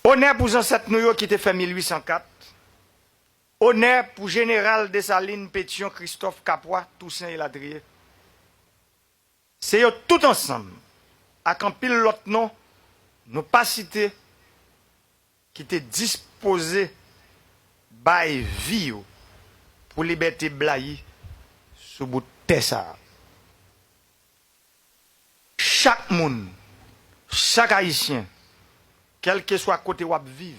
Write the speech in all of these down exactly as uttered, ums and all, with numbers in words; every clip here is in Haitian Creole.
Onè pou zansèt nou yo ki te fè mil uit san kat. Onè pou Jeneral Desalin, Petyon, Kristòf, Kapwa, Tousen elatriye. Se yo tout ansanm, ak anpil lòt non nou pa site, ki te dispoze bay vi yo pou libète blayi sou bout tè sa a. Chak moun, chak Ayisyen, kèlkeswa kote w ap viv,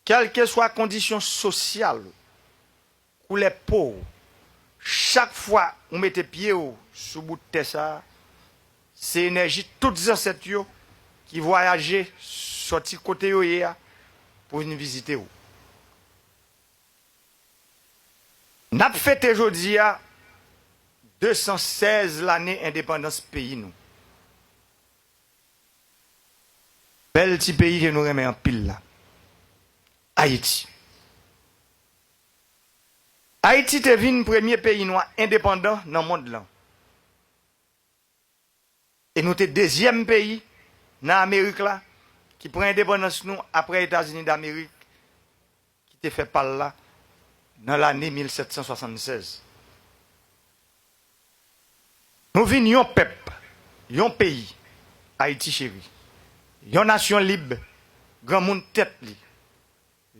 kèlkeswa kondisyon sosyal ou, koulè po w, chak fwa ou mete pye w sou bout tè sa a, se enèji tout zansèt yo ki vwayaje sòti kote yo ye a pou vin vizite w. N ap fete jodi a de san sèz lane endepandans peyi nou. Bèl ti peyi ke nou renmen anpil la, Ayiti. Ayiti te vin premye peyi nwa endepandan nan mond lan. E nou te dezyèm peyi nan Amerik la ki pran endepandans nou apre Etazini Damerik ki te fè pa l la nan lane mil sèt san swasannsèz. Nou vin yon pèp, yon peyi, Ayiti cheri, yon nasyon lib, granmoun tèt li,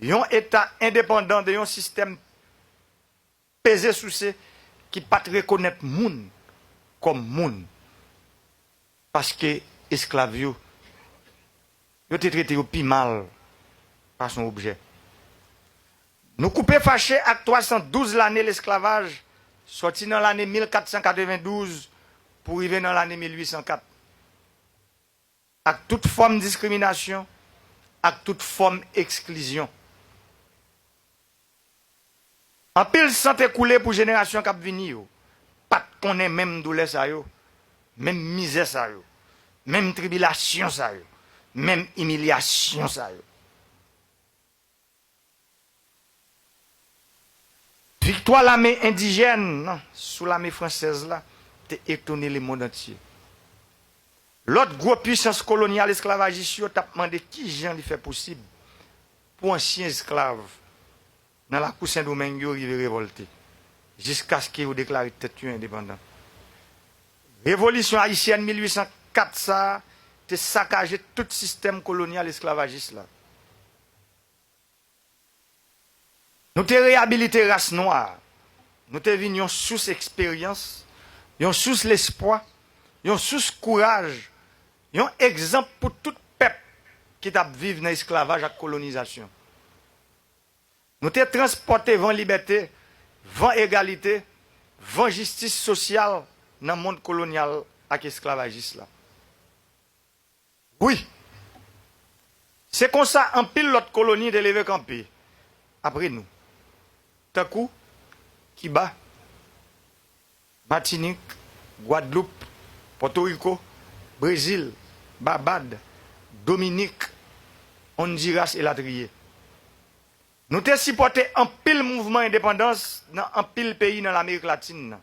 yon eta endepandan de yon sistèm peze souse ki pa t rekonèt moun kòm moun, paske esklav yo, yo te trete yo pi mal pase yon objè. Nou koupe fache ak twa san douz lane lesklavaj, sòti nan lane mil kat san katrevendouz pou rive nan lane mil uit san kat, ak tout fòm diskriminasyon, ak tout fòm eksklizyon. Anpil san te koule pou jenerasyon k ap vini yo pa t konnen menm doulè sa yo, menm mizè sa yo, menm tribilasyon sa yo, menm imilyasyon sa yo. Viktwa lame endijèn nan sou lame fransèz la te etone lemonn antye. Lòt gwo pisans kolonyal esklavajis yo t ap mande kijan li fè posib pou ansyen esklav nan lakou Sendomeng yo rive revòlte, jiskaske yo deklare tèt yo endepandan. Revolisyon ayisyèn mil uit san kat sa a te sakaje tout sistèm kolonyal esklavajis la. Nou te reyabilite ras nwa a. Nou te vin yon sous eksperyans, yon sous lespwa, yon sous kouraj, yon egzanp pou tout pèp ki t ap viv nan esklavaj ak kolonizasyon. Nou te transpòte van libète, van egalite, van jistis sosyal nan mond kolonyal ak esklavajis la. Wi, se konsa anpil lòt koloni te leve kanpe apre nou, tankou Kiba, Matinik, Gwadloup, Pòtoriko, Brezil, Babad, Dominik, Ondiras elatriye. Nou te sipòte anpil mouvman endepandans nan anpil peyi nan Lamerik Latin nan.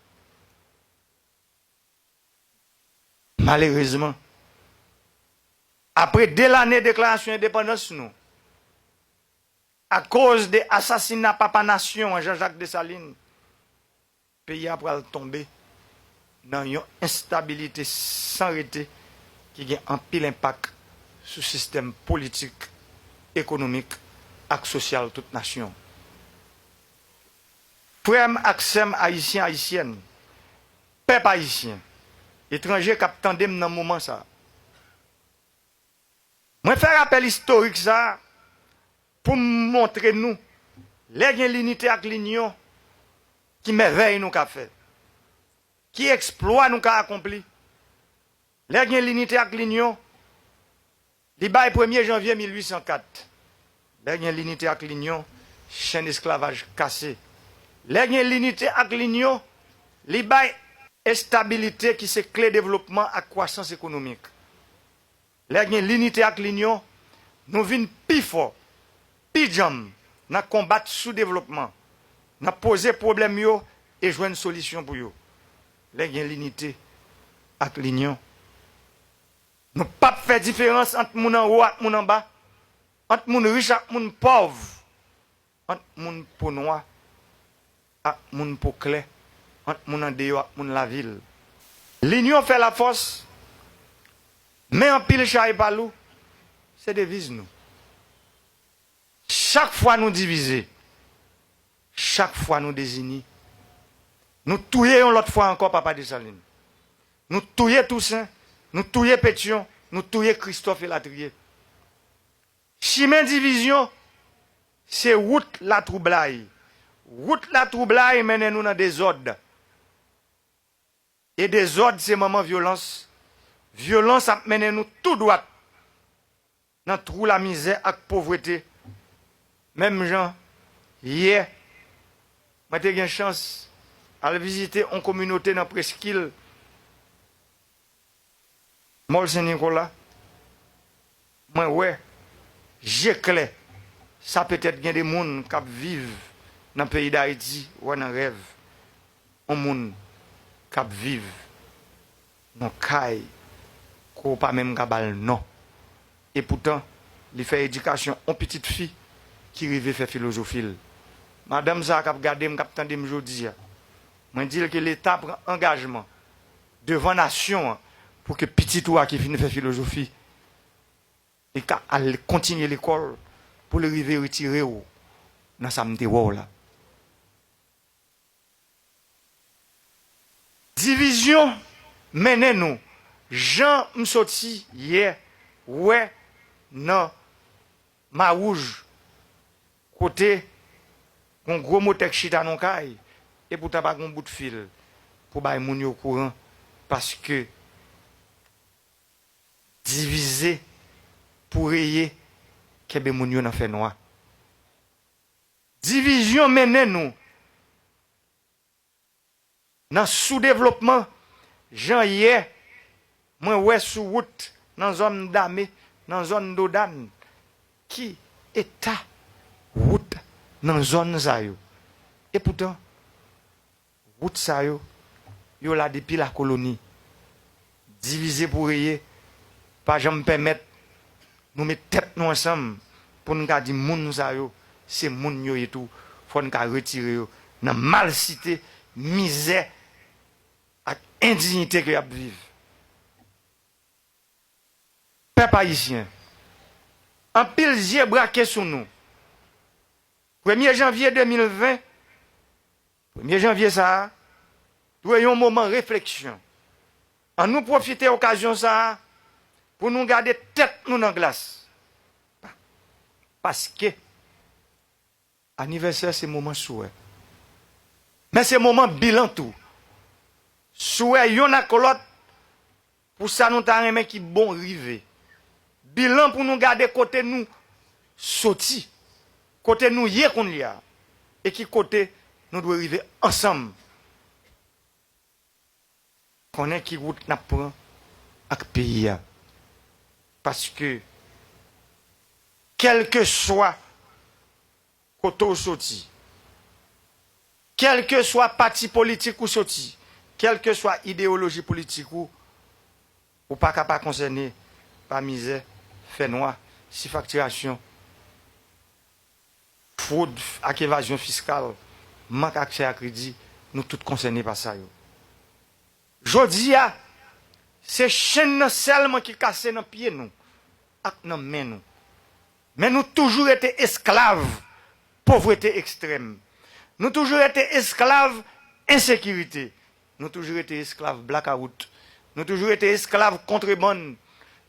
Malerezman, apre de lane deklarasyon endepandans nou, akoz de asasina papa nasyon an Jean-Jacques Dessalines, peyi a pral tonbe nan yon enstabilite san rete ki gen anpil enpak sou sistèm politik, ekonomik ak sosyal tout nasyon. Frè m ak sè m ayisyen, ayisyèn, pèp ayisyen, etranje k ap tande m nan moman sa a. Mwen fè rapèl istorik sa a pou m montre nou, lè gen linite ak linyon, ki mèvèy nou ka fè, ki eksplwa nou ka akonpli. Lè gen linite ak linyon, li bay premye janvye mil uit san kat. Lè gen linite ak linyon, chenn esklavaj kase. Lè gen linite ak linyon, li bay estabilite ki se kle devlopman ak kwasans ekonomik. Lè gen linite ak linyon, nou vin pi fò, pi djanm nan konbat soudevlopman, nan poze pwoblèm yo e jwenn solisyon pou yo. Lè gen linite ak linyon, nou p ap fè diferans ant moun anwo ak moun anba. ant moun rich ak moun pòv, ant moun po nwa ak moun po klè, ant moun andeyò ak moun lavil. Linyon fè lafòs, men anpil chay pa lou, se deviz nou. Chak fwa nou divize, chak fwa nou dezini, nou touye yon lòt fwa ankò Papa Desalin. Nou touye Tousen, nou touye Petyon, nou touye Kristòf elatriye. Chimen divizyon se wout latwoublay. Wout latwoublay mennen nou nan dezòd. E dezòd se manman vyolans. Vyolans ap mennen nou tou dwat nan twou lamizè ak povrete. Menm jan yè, mwen te gen chans al vizite yon kominote nan preskil Mòl Sen Nikola, mwen wè je klè sa petèt gen de moun k ap viv nan peyi Dayiti, wè nan rèv yon moun k ap viv nan kay ke w pa menm ka ba l non. Epoutan, li fè edikasyon yon pitit fi ki rive fè filozofi l. Madanm sa a k ap gade m, k ap tande m jodi a, mwen di l ke Leta pran angajman devan nasyon an pou ke pitit ou a ki fin fè filozofi, li ka al kontinye lekòl pou li rive retire w nan sa m te wè w la. Divizyon mennen nou, jan m soti yè, wè nan Mawouj, kote yon gwo motè k chita nan kay, epoutan pa gen yon bout fil pou bay moun yo kouran, paske divize pou reye, kenbe moun yo nan fènwa. Divizyon mennen nou nan soudevlopman, jan yè mwen wè sou wout nan zòn Dame, nan zòn Dodàn, ki eta wout nan zòn sa yo. Epoutan, wout sa yo, yo la depi lakoloni. Divize pou reye pa janm pèmèt nou met tèt nou ansanm pou n ka di moun sa yo, se moun yo ye tou, fò n ka retire yo nan malsite, mizè ak endiyite ke y ap viv. Pèp ayisyen, anpil zye brake sou nou. Premye janvye de mil ven, premye janvye sa a, dwe yon moman refleksyon. Annou pwofite okazyon sa a pou nou gade tèt nou nan glas. Paske anivèsè se moman souwè. Men se moman bilan tou. Souwè yonn ak lòt pou sa nou ta renmen ki bon rive. Bilan pou nou gade kote nou soti, kote nou ye kounye a, e ki kote nou dwe rive ansanm. Konnen ki wout n ap pran ak peyi a. Paske, kèlkeswa kote w soti, kèlkeswa pati politik ou soti, kèlkeswa ideyoloji politik ou, ou pa ka pa konsène pa mizè, fènwa, sifaktirasyon, fwod ak evazyon fiskal, mank aksè a kredi, nou tout konsène pa sa yo. Jodi a, se chenn nan sèlman ki kase nan pye nou ak nan men nou. Men nou toujou rete esklav povrete ekstrèm. Nou toujou rete esklav ensekirite. Nou toujou rete esklav blakawout. Nou toujou rete esklav kontrebann.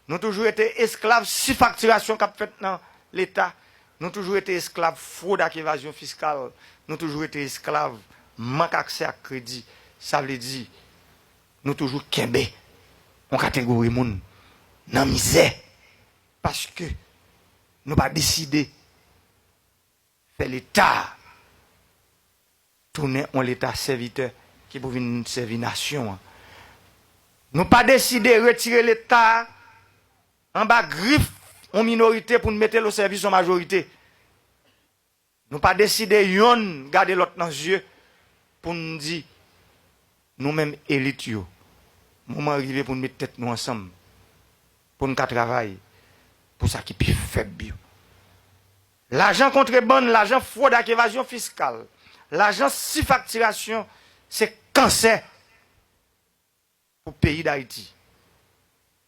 Nou toujou rete esklav sifaktirasyon k ap fèt nan Leta. Nou toujou rete esklav fwod ak evazyon fiskal. Nou toujou rete esklav mank aksè ak kredi. Sa vle di, nou toujou kenbe yon kategori moun nan mizè. Paske nou pa deside fè Leta a tounen yon Leta sèvitè ki pou vin sèvi nasyon an. Nou pa deside retire Leta a anba grif yon minorite pou n mete l o sèvis yon majorite. Nou pa deside yonn gade lòt nan zye pou n di, nou menm elit yo, moman rive pou n met tèt nou ansanm, pou n ka travay pou sa ki pi fèb yo. Lajan kontrebann, lajan fwòd ak evazyon fiskal, lajan sifaktirasyon, se kansè pou peyi Dayiti.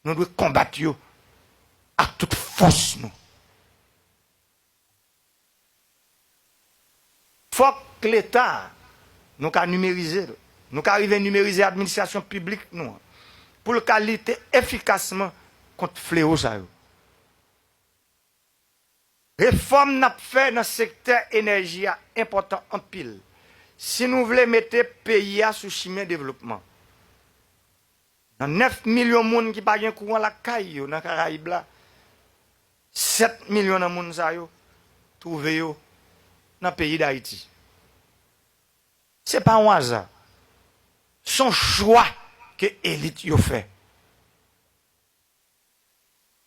Nou dwe konbat yo ak tout fòs nou. Fòk Leta, nou ka nimerize l, nou ka rive nimerize administrasyon piblik nou an, pou l ka lite efikasman kont flewo sa yo. Refòm n ap fè nan sektè enèji a enpòtan anpil si nou vle mete peyi a sou chimen devlopman. Nan nèf milyon moun ki pa gen kouran lakay yo nan Karayib la, sèt milyon nan moun sa yo twouve yo nan peyi Dayiti. Se pa yon aza. Se yon chwa ke elit yo fè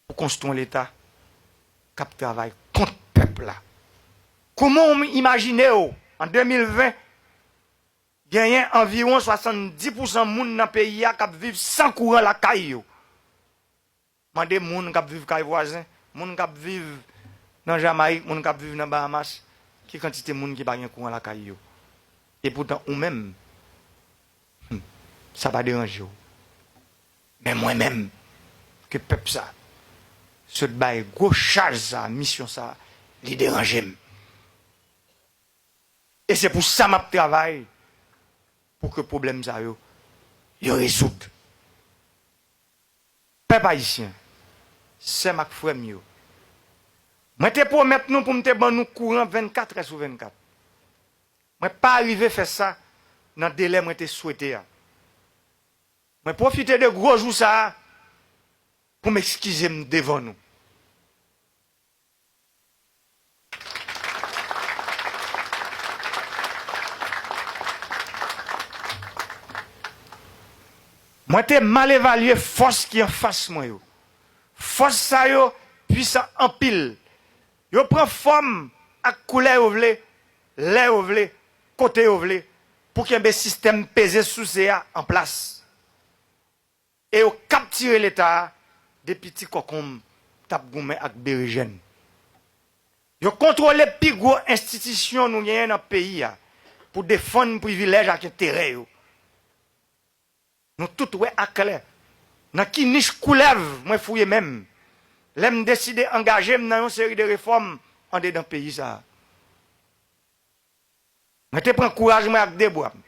pou konstwi yon Leta k ap travay kont pèp la. Kouman w imajine w, an de mil ven, genyen anviwon swasanndis pousan moun nan peyi a k ap viv san kouran lakay yo? Mande moun k ap viv kay vwazen, moun k ap viv nan Jamayik, moun k ap viv nan Bahamas, ki kantite moun ki pa gen kouran lakay yo. Epoutan, ou menm, hmm, sa pa deranje w. Men mwen menm, ke pèp sa sot bay gwo chaj sa, misyon sa, li deranje m. E se pou sa m ap travay, pou ke pwoblèm sa yo, yo rezoud. Pèp ayisyen, sè m ak frè m yo, mwen te pwomèt nou pou m te ban nou kouran vennkatrè sou vennkat. Mwen pa rive fè sa nan delè mwen te swete a. Mwen pwofite de gwo jou sa a pou m eskize m devan nou. Mwen te mal evalye fòs ki anfas mwen yo. Fòs sa yo pwisan anpil. Yo pran fòm ak koulè yo vle, lè yo vle, kote yo vle, pou kenbe sistèm peze souse a an plas. E yo kaptire Leta a depi ti kòkonm t ap goumen ak berejèn. Yo kontwole pi gwo enstitisyon nou genyen nan peyi a pou defann privilèj ak enterè yo. Nou tout wè aklè nan ki nich koulèv mwen fouye men m lè m deside angaje m nan yon seri de refòm andedan peyi sa a. Mwen te pran kouraj mwen ak de bra m.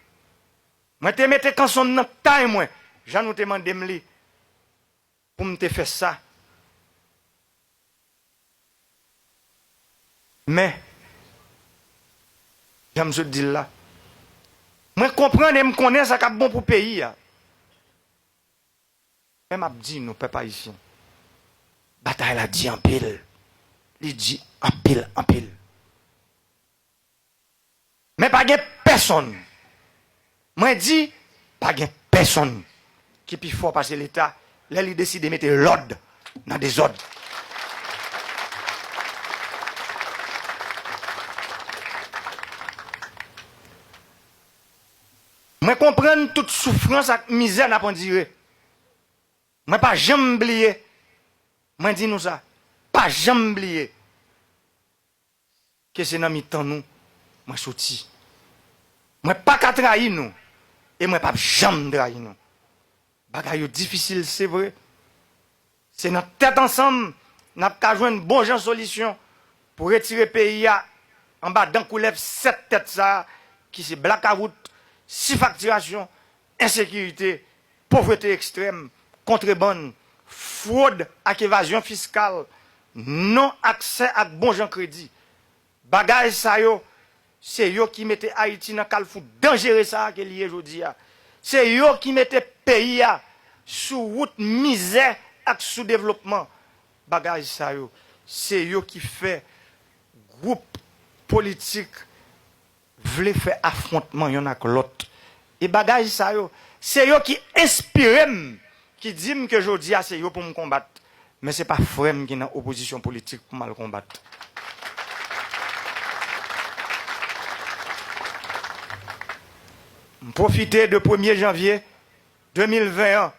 Mwen te mete kanson m nan tay mwen, jan nou te mande m li pou m te fè sa. Men, jan m sot di l la, mwen konprann e m konnen sa k ap bon pou peyi a. Men m ap di nou, pèp ayisyen, batay la di anpil. Li di anpil, anpil. Men pa gen pèsonn, mwen di, pa gen pèsonn ki pi fò pase Leta lè li deside mete lòd nan dezòd. Mwen konprann tout soufrans ak mizè n ap andire. Mwen pa janm bliye, mwen di nou sa, pa janm bliye ke se nan mitan nou mwen soti. Mwen pa ka trayi nou, e mwen p ap janm trayi nou. Bagay yo difisil, se vre. Se nan tèt ansanm n ap ka jwenn bon jan solisyon pou retire peyi a anba dan koulèv sèt tèt sa a, ki se blakawout, sifaktirasyon, ensekirite, povrete ekstrèm, kontrebann, fwod ak evazyon fiskal, non aksè ak bon jan kredi. Bagay sa yo, se yo ki mete Ayiti nan kalfou danjere sa a ke li ye jodi a. Se yo ki mete peyi a sou wout mizè ak soudevlopman. Bagay sa yo, se yo ki fè gwoup politik vle fè afwontman yonn ak lòt. E bagay sa yo, se yo ki enspire m, ki di m ke jodi a se yo pou m konbat. Men se pa frè m ki nan opozisyon politik pou m al konbat. M pwofite de premye janvye de mil ven an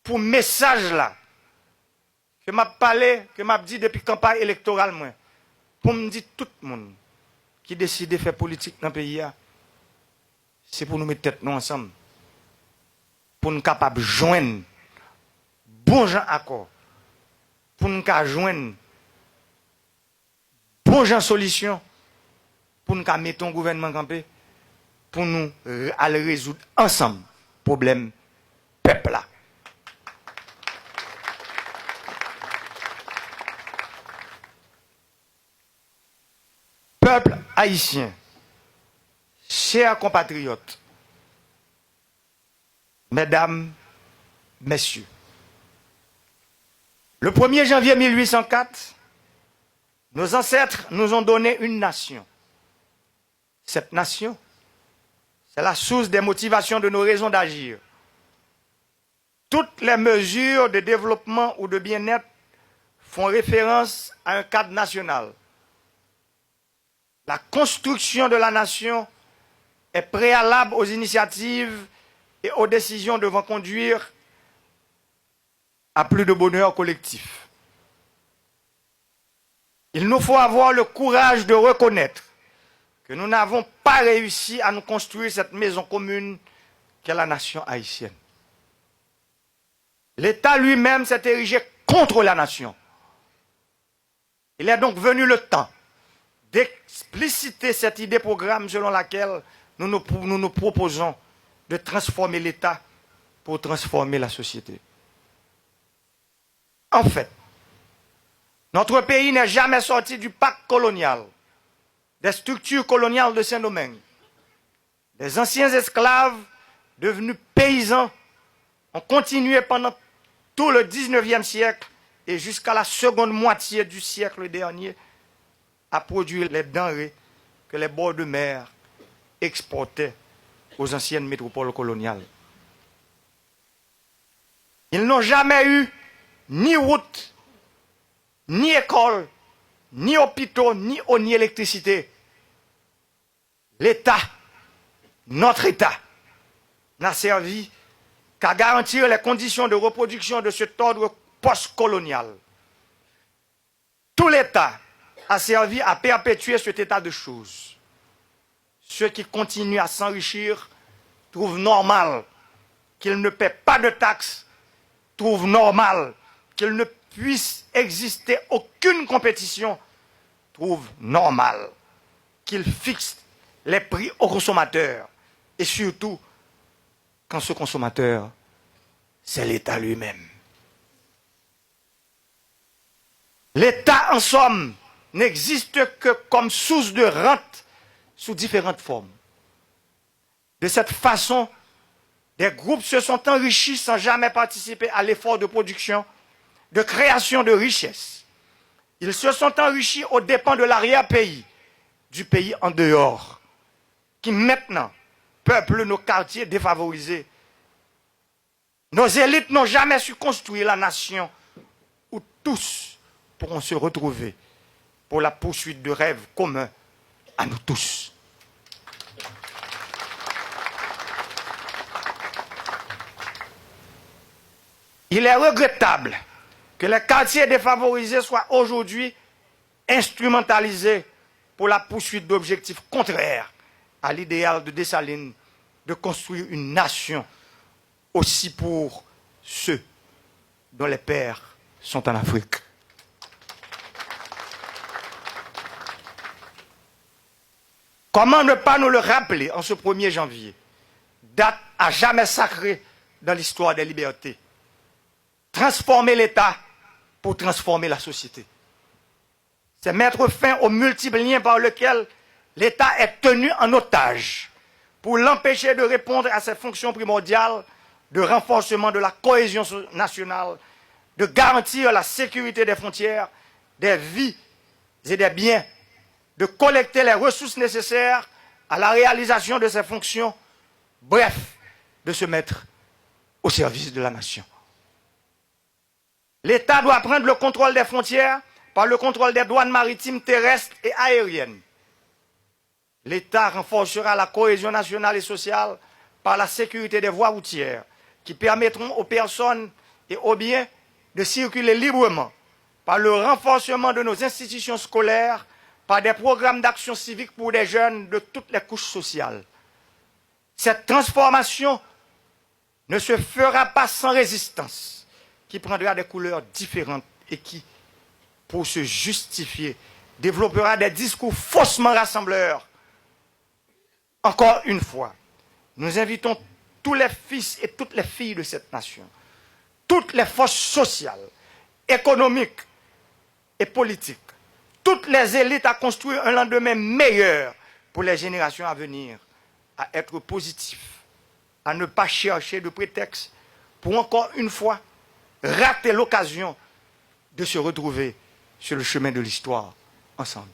pou mesaj la ke m ap pale, ke m ap di depi kanpay elektoral mwen. pou m di tout moun ki deside fè politik nan peyi a, se pou nou met tèt nou ansanm, pou n kapab jwenn bon jan akò, pou n ka jwenn bon jan solisyon, pou n ka mete yon gouvènman kanpe, pou nou re-, al rezoud ansanm pwoblèm pèp la. Pèp ayisyen, chè konpatriyòt, medam, mesye, le premier janvier mille huit cent quatre, nos ancêtres nous ont donné une nation. Cette nation, c'est la source des motivations de nos raisons d'agir. Toutes les mesures de développement ou de bien-être font référence à un cadre national. La construction de la nation est préalable aux initiatives et aux décisions devant conduire à plus de bonheur collectif. Il nous faut avoir le courage de reconnaître que nous n'avons pas réussi à nous construire cette maison commune qu'est la nation haïtienne. L'État lui-même s'est érigé contre la nation. Il est donc venu le temps d'expliciter cette idée programme selon laquelle nous nous, nous nous proposons de transformer l'État pour transformer la société. En fait, notre pays n'est jamais sorti du pacte colonial, des structures coloniales de Saint-Domingue. Les anciens esclaves, devenus paysans, ont continué pendant tout le dix-neuvième siècle et jusqu'à la seconde moitié du siècle dernier à produire les denrées que les bords de mer exportaient aux anciennes métropoles coloniales. Ils n'ont jamais eu ni route, ni école, ni hôpitaux, ni eau, ni électricité. L'État, notre État, n'a servi qu'à garantir les conditions de reproduction de cet ordre postcolonial. Tout l'État a servi à perpétuer cet état de choses. Ceux qui continuent à s'enrichir trouvent normal qu'ils ne paient pas de taxes, trouvent normal qu'il ne puisse exister aucune compétition, trouvent normal qu'ils fixent les prix aux consommateurs et surtout quand ce consommateur, c'est l'État lui-même. L'État, en somme, n'existe que comme source de rente sous différentes formes. De cette façon, des groupes se sont enrichis sans jamais participer à l'effort de production, de création de richesses. Ils se sont enrichis aux dépens de l'arrière-pays, du pays en dehors, qui maintenant peuple nos quartiers défavorisés. Nos élites n'ont jamais su construire la nation où tous pourront se retrouver pour la poursuite de rêves communs à nous tous. Il est regrettable que les quartiers défavorisés soient aujourd'hui instrumentalisés pour la poursuite d'objectifs contraires à l'idéal de Dessalines de construire une nation aussi pour ceux dont les pères sont en Afrique. Comment ne pas nous le rappeler en ce premier janvier, date à jamais sacrée dans l'histoire des libertés ? Transformer l'État pour transformer la société. C'est mettre fin aux multiples liens par lesquels l'État est tenu en otage pour l'empêcher de répondre à ses fonctions primordiales de renforcement de la cohésion so-, nationale, de garantir la sécurité des frontières, des vies et des biens, de collecter les ressources nécessaires à la réalisation de ses fonctions, bref, de se mettre au service de la nation. L'État doit prendre le contrôle des frontières par le contrôle des douanes maritimes, terrestres et aériennes. L'État renforcera la cohésion nationale et sociale par la sécurité des voies routières qui permettront aux personnes et aux biens de circuler librement, par le renforcement de nos institutions scolaires, par des programmes d'action civique pour des jeunes de toutes les couches sociales. Cette transformation ne se fera pas sans résistance, qui prendra des couleurs différentes et qui, pour se justifier, développera des discours faussement rassembleurs. Encore une fois, nous invitons tous les fils et toutes les filles de cette nation, toutes les forces sociales, économiques et politiques, toutes les élites à construire un lendemain meilleur pour les générations à venir, à être positifs, à ne pas chercher de prétexte pour encore une fois rater l'occasion de se retrouver sur le chemin de l'histoire ensemble.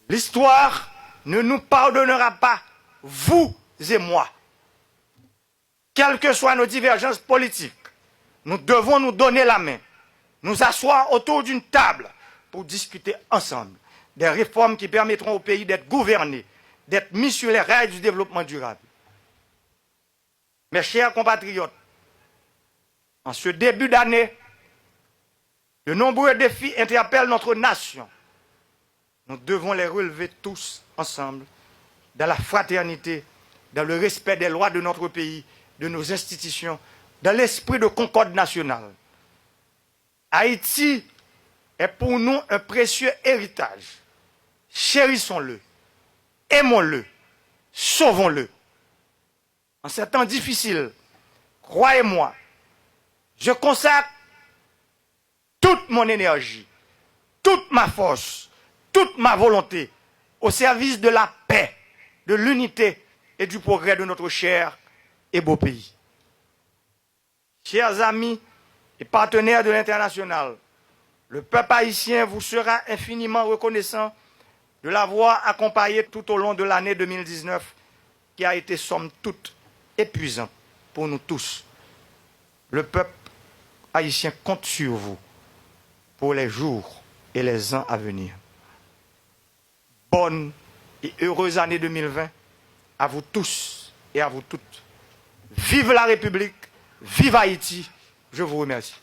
L'histoire ne nous pardonnera pas, vous et moi. Quelles que soient nos divergences politiques, nous devons nous donner la main, nous asseoir autour d'une table pour discuter ensemble des réformes qui permettront au pays d'être gouverné, d'être mis sur les rails du développement durable. Mes chers compatriotes, en ce début d'année, de nombreux défis interpellent notre nation. Nous devons les relever tous ensemble, dans la fraternité, dans le respect des lois de notre pays, de nos institutions, dans l'esprit de concorde nationale. Haïti est pour nous un précieux héritage. Chérissons-le, aimons-le, sauvons-le. En ces temps difficiles, croyez-moi, je consacre toute mon énergie, toute ma force, toute ma volonté au service de la paix, de l'unité et du progrès de notre cher et beau pays. Chers amis et partenaires de l'international, le peuple haïtien vous sera infiniment reconnaissant de l'avoir accompagné tout au long de l'année deux mille dix-neuf, qui a été somme toute épuisante pour nous tous. Le peuple haïtien compte sur vous pour les jours et les ans à venir. Bonne et heureuse année deux mille vingt à vous tous et à vous toutes. Vive la République, vive Haïti. Je vous remercie.